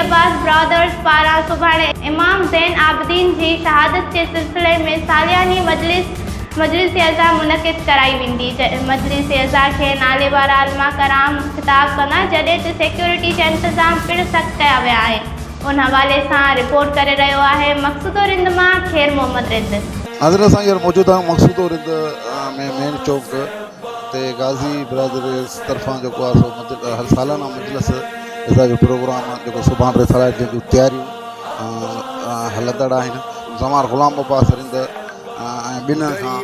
Abbas brothers پاران سڀاڻي امام زين عابدين جي شهادت جي سلسلي ۾ سالياني مجلس مجلس عزا منعقد ڪرائي ويندي، مجلس عزا کي ناليوارا علماء ڪرام خطاب ڪندا، جڏهن ته سيڪيورٽي جا انتظام پڻ سخت ڪيا ويا آهن، ان حوالي سان رپورٽ ڪري رهيو آهي مقصودو رند مان خير محمد رند. ناظرين اسان هينئر موجود آهيون مقصودو رند ۾ مين چوڪ تي غازي برادريز طرفان جيڪو آهي سو هر سالانه مجلس عزا جو پروگرام جيڪو سڀاڻ رٿيل آهي جنهن جون تياريون هلندڙ آهن زمان غلام عباس رند ۽ ٻين کان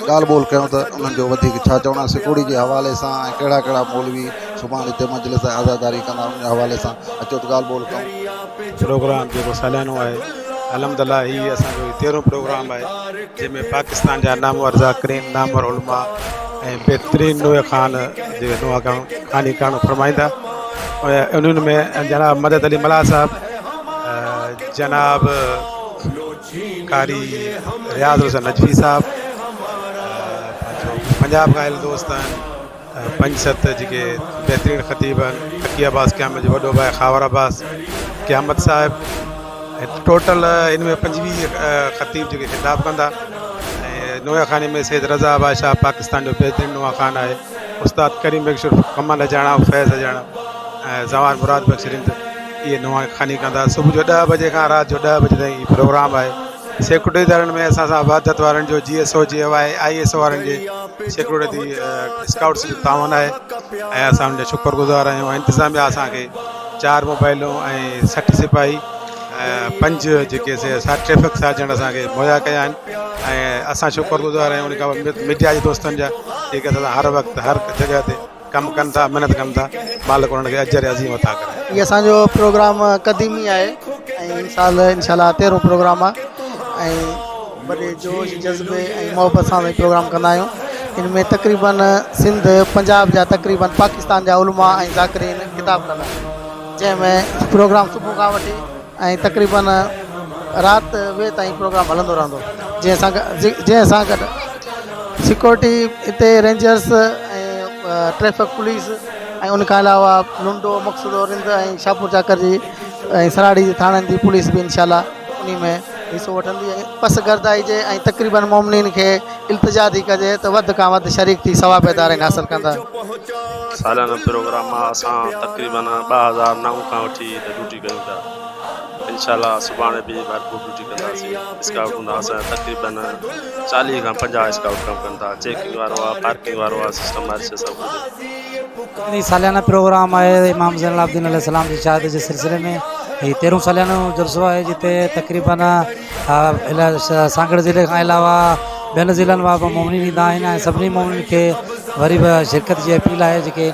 ڳالهه ٻولهه ڪيون ته انهن جو وڌيڪ ڇا چوڻ آهي سڪوڙي جي حوالي سان ۽ ڪهڙا ڪهڙا مولوي سڀاڻي هتي مجلس ۽ عزاداري ڪندا ان جي حوالي سان اچو ته ڳالهه ٻولهه ڪيون. پروگرام جيڪو ساليانو آهي الحمد الله هي اسان جو تيرهون پروگرام آهي جنهن ۾ پاڪستان جا نامور ذاڪرين نامور علماء ۽ بهترين نوح خان جيڪي نوح خاني ڪرڻ فرمائيندا انهن ۾ جناب مدد علي ملاح صاحب جناب قاري رياض حسين نجفي صاحب پنهنجو پنجاب کان آيل دوست آهن پنج ست جيڪي بهترين خطيب آهن تقي عباس قيامت جو وڏو ڀاء خاور عباس قيامت صاحب ۽ ٽوٽل ان ۾ 25 خطيب جيڪي خطاب ڪندا ۽ نوحه خاني ۾ سيد رضا عباس شاهه پاڪستان جو بهترين نوحه خان آهي استاد ڪريم بخش ڪمل هجاڻا فيض هجاڻا ۽ زوار مراد بخش رند اهي نوحه خواني ڪندا. صبح جو ڏهه بجي کان رات جو ڏهه بجي تائين هي پروگرام آهي. سيڪريٽري ادارن ۾ اسان سان وحدت وارن جو جي ايس او جي آهي I S O وارن جي سيڪريٽري اسڪائوٽس جو تعاون آهي ۽ اسان ان جا شڪر گذار آهيون ۽ انتظاميا اسان کي چار موبائلون ۽ 60 سپاهي ۽ پنج جيڪي سي ٽريفڪ سارجنٽ اسان کي مهيا ڪيا آهن ۽ اسان شڪر گذار آهيون ان کان ميڊيا جي دوستن جا جيڪي اسان سان هر وقت هر جڳهه تي ڪم ڪن ٿا محنت ڪن ٿا مالڪ انهن کي اجر عظيم عطا ڪري. هي اسان جو پروگرام قديمي آهي ۽ هن سال انشاء الله تيرهون پروگرام آهي ۽ وڏي جوش جذبي ۽ محبت سان اسان پروگرام ڪندا آهيون ان ۾ تقريبن سنڌ پنجاب جا تقريبن پاڪستان جا علماء ۽ ذاڪرين خطاب ڪندا آهن جنهن ۾ پروگرام صبح کان وٺي ۽ تقريبن رات ويهه تائين پروگرام هلندو رهندو جنهن سان جنهن سان گڏ سيڪيورٽي هتي رينجرس ۽ ٽريفڪ پوليس ۽ ان کان علاوه لنڊو مقصودو رند ۽ شاهپور چاڪر جي ۽ سراڙي جي ٿاڻن جي پوليس به انشاء الله انهي ۾ حصو وٺندي ۽ پس گردائي جي ۽ تقريبن مومنين کي التجا ٿي ڪجي ته وڌ کان وڌ شريڪ ٿي ثواب دارين حاصل ڪندا. ساليانو پروگرام آ اسان تقريبن 2009 کان وٺي هتي ڊيوٽي ڪيون پيا انشاء الله سڀاڻي به ڀرپور ڊيوٽي ڪنداسين اسڪائوٽ هوندا اسان جا تقريبن 40 کان 50 اسڪائوٽ ڪم ڪن ٿا چيڪنگ وارو آ پارڪنگ وارو آ سسٽم هر شي سڀ ڪجهه. هي ساليانه پروگرام آهي امام زين العابدين عليه السلام جي شهادت جي سلسلي ۾ هي تيرهون ساليانو جلسو آهي جتي تقريبن سانگهڙ ضلعي کان علاوه ٻين ضلعن مان به مومنين ايندا آهن ۽ سڀني مومنين کي وري به شرڪت جي اپيل آهي جيڪي.